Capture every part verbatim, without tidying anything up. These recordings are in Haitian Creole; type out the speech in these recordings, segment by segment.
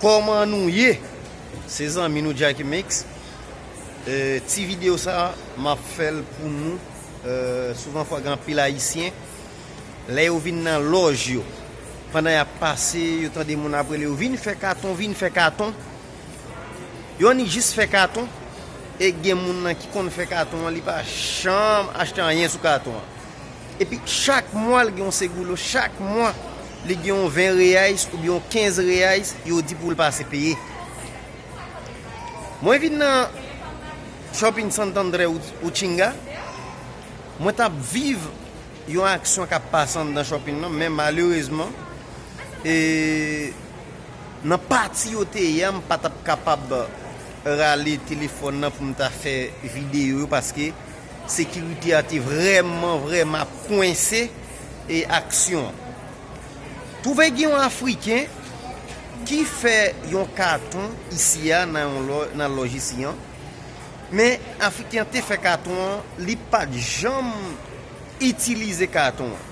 Kòman nou ye? Se zanmi nou Jacky Mix. Eh, ti videyo sa, m ap fè l pou nou. Eh, souvan fwa gen anpil Ayisyen, lè yo vin nan lòj yo, pandan y ap pase, yo tande moun ap rele yo, "Vin fè katon, vin fè katon." Yo annik jis fè katon, e gen moun nan ki konn fè katon an, li pa janm achte anyen sou katon an. Epi chak mwa, li gen yon seguro, chak mwa, li gen yon ven reais oubyen yon kenz reais, yo di pou l pase peye. Mwen vin nan Shopping Santo André Uchinga, mwen t ap viv yon aksyon k ap pase anndan shopping nan, men malerezman, e, nan pati yo te ye a, m pa t ap kapab rale telefòn nan pou m ta fè videyo yo, paske sekirite a te vrèman, vrèman ap kwense, e, aksyon an. Twouve gen yon Afriken ki fè yon katon isi a nan yon lò-, nan lòj isi an, men Afriken an te fè katon an, li pa t janm itilize katon an.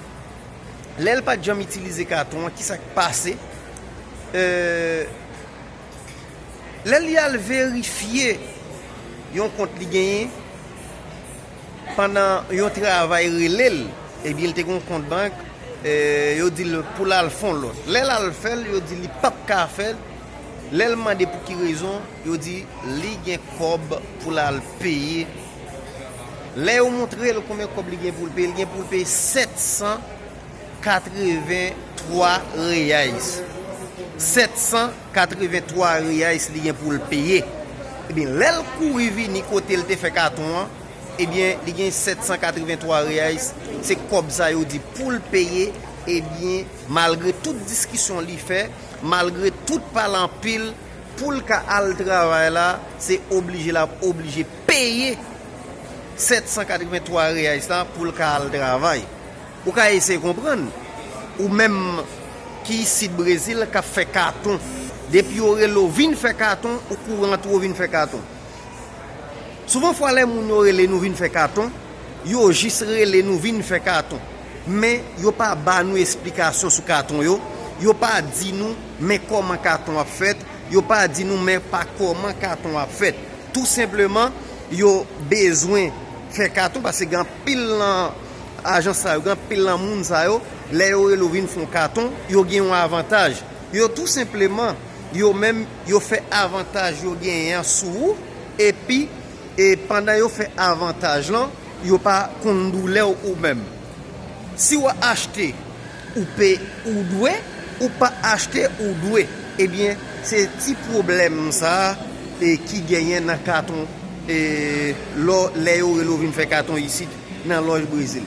Lè l pa t janm itilize katon an, kisa k pase? Eh, lè li al verifye yon kont li genyen, pandan yon travay rele l, ebyen, li te gen yon kont bank, eh, yo di l pou l al fè yon lòt. Lè l al fè l, yo di li p ap ka fè l. Lè l mande pou ki rezon, yo di li gen kòb pou l al peye. Lè yo montre l konbyen kòb li gen pou l peye, li gen pou l peye sèt san katreven twa reais. Sèt san katreven twa reais li gen pou l peye. Ebyen, lè l kouri vini kote l te fè katon an, ebyen, li gen sèt san katreven twa reais. Se kòb sa yo di pou l peye. Ebyen, malgre tout diskisyon li fè, malgre tout pale anpil, pou l ka al travay la, se oblije l ap oblije peye sèt san katreven twa reais la pou l ka al travay. Ou ka eseye konprann, ou menm ki isit Brezil k ap fè katon. Depi yo rele w vin fè katon, ou kouri antre w vin fè katon. Souvan fwa lè moun yo rele nou vin fè katon, yo jis rele nou vin fè katon. Men yo pa ba nou esplikasyon sou katon yo, yo pa di nou men kòman katon ap fèt, yo pa di nou men pa kòman katon ap fèt. Tou senpleman, yo bezwen fè katon, paske gen anpil nan ajans sa yo, gen anpil nan moun sa yo, lè yo rele w vin fè yon katon, yo gen yon avantaj. Yo tou senpleman, yo menm, yo fè avantaj yo genyen an sou ou, epi, e pandan yo fè avantaj lan, yo pa konn doulè w ou menm. Si w achte, ou pe, ou dwe, ou pa achte, ou dwe. Ebyen, se ti pwoblèm sa a, e, ki genyen nan katon, e, lò, lè yo rele w vin fè katon isit nan lòj Brezil.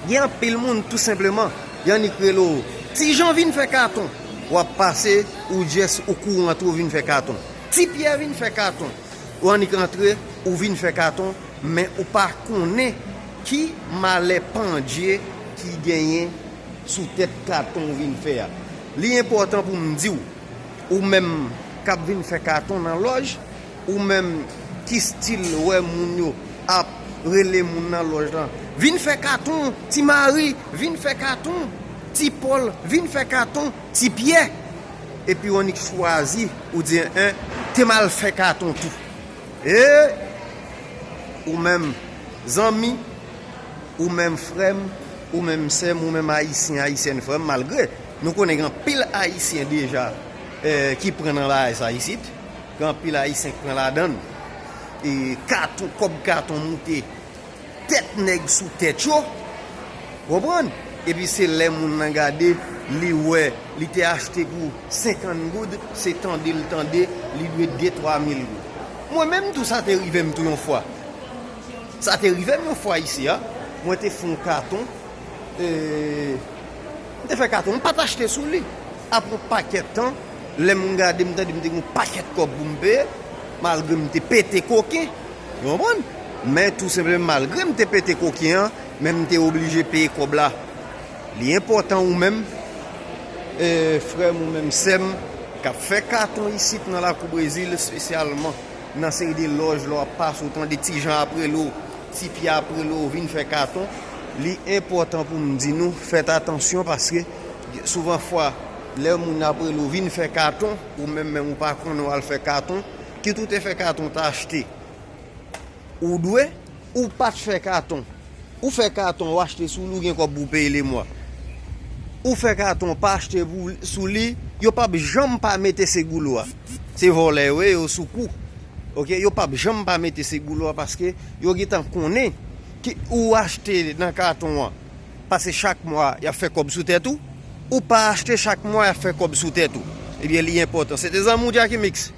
Gen anpil moun, tou senpleman, y annik rele w, "Ti Jan vin fè katon." W ap pase, ou jès, ou kouri antre w vin fè katon. "Ti Pyè vin fè katon." Ou annik antre, ou vin fè katon, men ou pa konnen ki malè pandye ki genyen sou tèt katon ou vin fè a. Li enpòtan pou m di w, ou menm k ap vin fè katon nan lòj, ou menm ki still wè moun yo ap rele moun nan lòj lan, "Vin fè katon, Ti Mari, vin fè katon, Ti Pòl, vin fè katon, Ti Pyè." Epi w annik chwazi, ou di, "En, te m al fè katon tou." E ou menm zanmi, ou menm frè m, ou menm sè m, ou menm Ayisyen, Ayisyèn frè m, malgre nou konnen gen anpil Ayisyen deja, eh, ki pran nan bagay sa isit, gen anpil Ayisyen ki pran ladan l. E katon, kòb katon moute tèt nèg sou tèt yo. Konprann? Epi se lè moun nan gade, li wè, li te achte pou senkant goud, se tande l tande, li dwe de twa mil goud. Mwen menm tou sa te rive m tou yon fwa. Sa te rive m yon fwa isi a, mwen te fè yon katon, e, m te fè katon, m pa t achte sou li. Apre yon pakèt tan, lè moun gade m, tande m te gen yon pakèt kòb pou m peye, malgre m te pete koken. Ou konprann? Men tou senpleman, malgre m te pete koken an, men m te oblije peye kòb la. Li enpòtan ou menm, e, frè m, ou menm sè m, k ap fè katon isit nan lakou Brezil, espesyalman nan seri de lòj, lè w ap pase, ou tande Ti Jan ap rele w, Ti Pyè ap rele w, vin fè katon. Li enpòtan pou m di nou, fèt atansyon, paske souvan fwa, Lè moun ap rele w vin fè katon, ou menm menm ou pa konnen w al fè katon, kit ou te fè katon, w ta achte. Ou dwe, ou pa t fè katon. Ou fè katon, ou achte sou li, ou gen kòb pou w peye lemwa. Ou fè katon, w pa achte pou, sou li, yo p ap janm pa mete se goulo a. Se vòlè yo ye, yo sou kou. Oke, yo p ap janm pa mete se goulo a paske yo gentan konnen ki ou achte nan katon an. Paske chak mwa, y ap fè kòb sou tèt ou. Ou pa achte chak mwa, y ap fè kòb sou tèt ou. Ebyen, li enpòtan. Se te zanmi w Jacky Mix.